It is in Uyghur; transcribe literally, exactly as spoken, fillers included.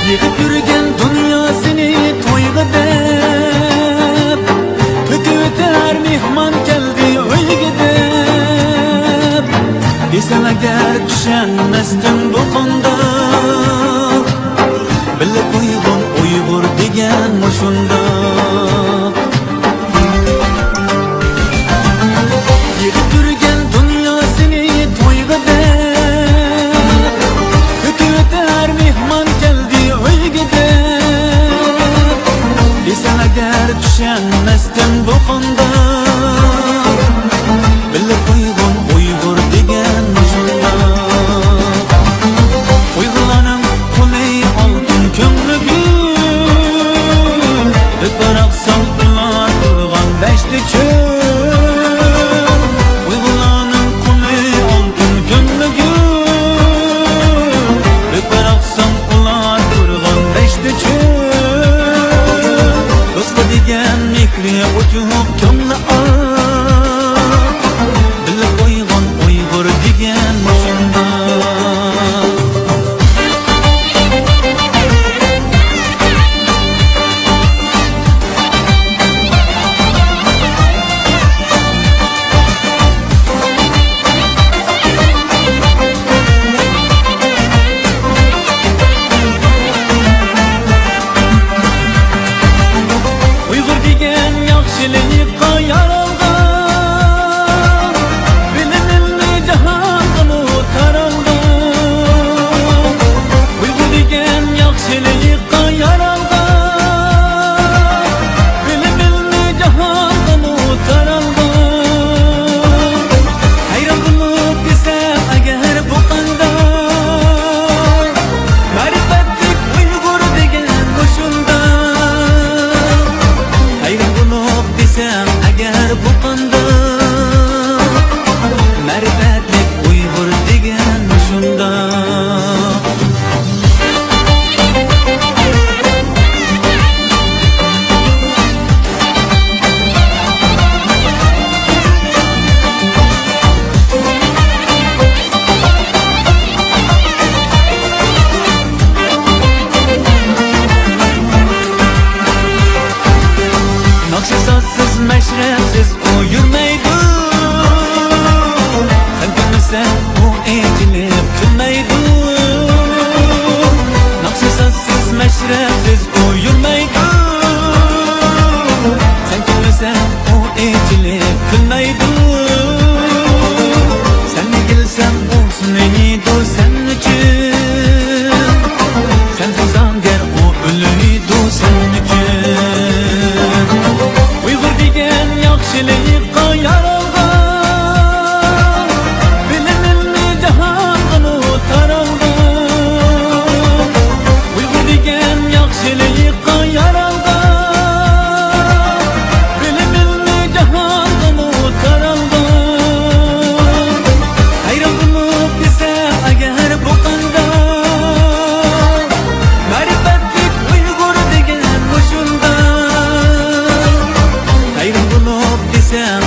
يىغىپ يۈرگەن دۇنياسىنى تويغا دەپ، تۆكۈۋېتەر مېھمان كەلدى ئۆيگە دەپ. دېسەڭ ئەگەر چۈشەنمەستىن بۇ قانداق، بىلىپ قويغىن ئۇيغۇر دېگەن مۇشۇنداق. يىغىپ يۈرگەن دۇنياسىنى تويغا دەپ، كۈتۈۋېتەر مېھمان كەلدى ئۆيگە دەپ. دېسەڭ ئەگەر چۈشەنمەستىن بۇ قانداق، بىلىپ قويغىن ئۇيغۇر دېگەن مۇشۇنداق. ئۇيغۇرلارنىڭ قولى ئالتۇن كۆڭلى گۈل، بىر باراقسان ئۇلار تۇرغان دەشتى چۆل. ئۇيغۇرلارنىڭ قولى ئالتۇن كۆڭلى گۈل، بىر باراقسان ئۇلار تۇرغان دەشتى چۆل. دوستقا دېگەن مېھرى ئوچۇق، كۆڭلى ئاق، بىلىپ قويغىن ئۇيغۇر دېگەن مۇشۇنداق. ئۇيغۇر دېگەن ياخشىلىققا يارالغان، بىلىم ئىلمى جاھانغىمۇ تارالغان. ئۇيغۇر دېگەن ياخشىلىققا يارالغان، بىلىم ئىلمى جاھانغىمۇ تارالغان. ھەيران بولۇپ دېسەم ئەگەر بۇ قانداق، مەرىپەتلىك ئۇيغۇر دېگەن مۇشۇنداق. ھەيران بولۇپ دېسەم ئەگەر بۇ قانداق، مەرىپەتلىك ئۇيغۇر دېگەن مۇشۇنداق. ناخشا سازسىز، مەشرەپسىز ئۇ يۈرمەيدۇ. سەن كۈلمىسەڭ ئۇ ئېچىلىپ كۈلمەيدۇ. ناخشا سازسىز، مەشرەپسىز ئۇ يۈرمەيدۇ. سەن كۈلمىسەڭ ئۇ ئېچىلىپ كۈلمەيدۇ. سەن ئېگىلسەڭ ئۇ سۇنىيدۇ سەن ئۈچۈن. سەنسىز ئەگەر ئۇ ئۆلىدۇ سەن ئۈچۈن. ئۇيغۇر دېگەن ياخشىلىققا يارالغان، بىلىم ئىلمى جاھانغىمۇ تارالغان. ئۇيغۇر دېگەن ياخشىلىققا يارالغان، بىلىم ئىلمى جاھانغىمۇ تارالغان. ھەيران بولۇپ دېسەم ئەگەر بۇ قانداق، مەرىپەتلىك ئۇيغۇر دېگەن مۇشۇنداق. ھەيران بولۇپ دېسەم